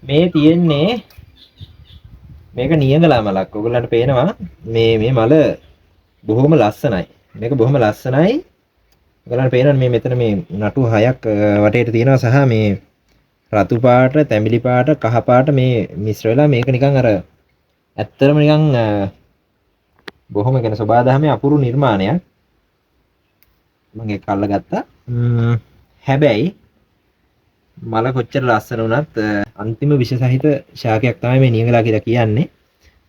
මේ තියෙන්නේ මේක නියඟලා මලක්. ඔයගොල්ලන්ට පේනවා මේ මේ මල බොහොම ලස්සනයි. මේක බොහොම ලස්සනයි. ඔයගොල්ලන්ට පේනවා මේ මෙතන මේ නටු 6ක් වටේට තියෙනවා සහ මේ රතු පාට, තැඹිලි පාට, කහ පාට මේ මිශ්‍ර වෙලා මේක නිකන් අර ඇත්තටම නිකන් බොහොම කියන්නේ සබාදහමේ අපූර්ව නිර්මාණයක්. මම ඒක අල්ලගත්තා. හැබැයි මල කොච්චර ලස්සන වුණත් අන්තිම විෂ සහිත ශාකයක් තමයි මේ නියඟලා කියලා කියන්නේ.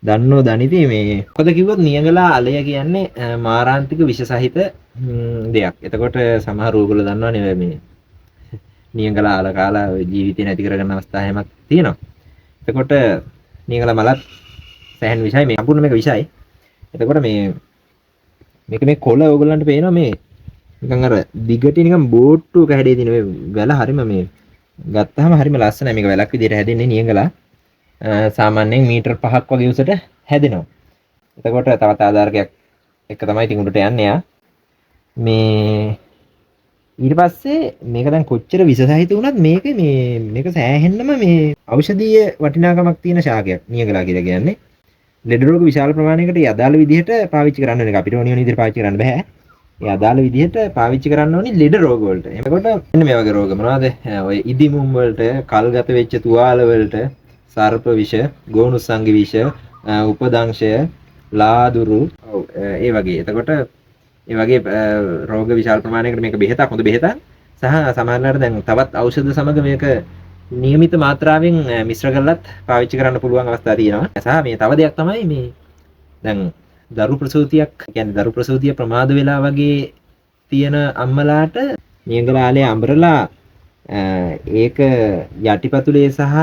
දන්නෝ දනිති මේ මොකද කිව්වොත් නියඟලා අලය කියන්නේ මාරාන්තික විෂ සහිත දෙයක්. එතකොට සමහර ඕගොල්ලෝ දන්නවනේ මේ නියඟලා අල කාලා ජීවිතේ නැති කරගන්න අවස්ථා හැමක් තියෙනවා. එතකොට නියඟලා මලත් සැහැන් විෂයි, මේ සම්පූර්ණ මේක විෂයි. එතකොට මේ මේක මේ කොළ ඕගොල්ලන්ට පේනවා මේ නිකන් අර දිගට නිකන් බෝට්ටුවක හැඩේ තියෙන මේ වැල හරිම මේ ගත්තාම හරිම ලස්සනයි. මේක වැලක් විදිහට හැදෙන්නේ නියඟලා. සාමාන්‍යයෙන් මීටර් 5ක් වගේ උසට හැදෙනවා. එතකොට තවත් ආධාරකයක් එක තමයි ඉතින් උඩට යන්නේ යා. මේ ඊට පස්සේ මේක දැන් කොච්චර විෂ සහිත වුණත් මේක මේ මේක සෑහෙන්නම මේ ඖෂධීය වටිනාකමක් තියෙන ශාකයක් නියඟලා කියලා කියන්නේ. ලෙඩ රෝග විශාල ප්‍රමාණයකට ඒ අදාළ විදිහට පාවිච්චි කරන්න ඕනේ. අපිට ඕනි ඕනි විදිහට පාවිච්චි කරන්න බෑ. ඒ අදාළ විදිහට පාවිච්චි කරන්න ඕනි ලෙඩ රෝග වලට. එතකොට මෙන්න මේ වගේ රෝග මොනවද? ඔය ඉදිමුම් වලට, කල්ගත වෙච්ච තුවාල වලට, සර්ප විෂ, ගෝනුස්සංගි විෂ, උපදංශය, ලාදුරු, ඔව් ඒ වගේ. එතකොට ඒ වගේ රෝග විශාල ප්‍රමාණයකට මේක බෙහෙතක්, හොඳ බෙහෙතක්. සහ සමහරවිට දැන් තවත් ඖෂධ සමග මේක නියමිත මාත්‍රාවෙන් මිශ්‍ර කරලත් පාවිච්චි කරන්න පුළුවන් අවස්ථා තියෙනවා. සහ මේ තව දෙයක් තමයි මේ දැන් දරු ප්‍රසූතියක්, කියන්නේ දරු ප්‍රසූතිය ප්‍රමාද වෙලා වගේ තියෙන අම්මලාට නියඟලාලේ අඹරලා ඒක යටිපතුලේ සහ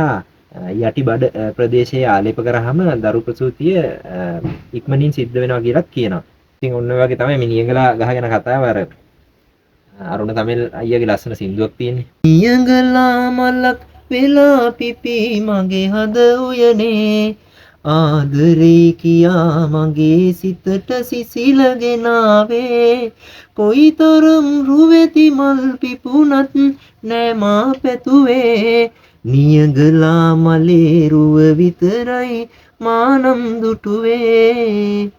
යටි බඩ ප්‍රදේශයේ ආලේප කරාම දරු ප්‍රසූතිය ඉක්මනින් සිද්ධ වෙනවා කියලාත් කියනවා. ඉතින් ඔන්න ඔය වගේ තමයි මේ නියඟලා ගහ ගැන කතාව. අර අරුණ තමිල් අයියාගේ ලස්සන සින්දුවක් තියෙන්නේ. නියඟලා මලක් වෙලා පිපි මගේ හද උයනේ, ආදරේ කියා මගේ සිතට සිසිල ගෙනාවේ, කොයිතරම් රුවෙති මල් පිපුණත් නෑ මා පැතුවේ, නියඟලා මලේ රුව විතරයි මා නම් දුටුවේ.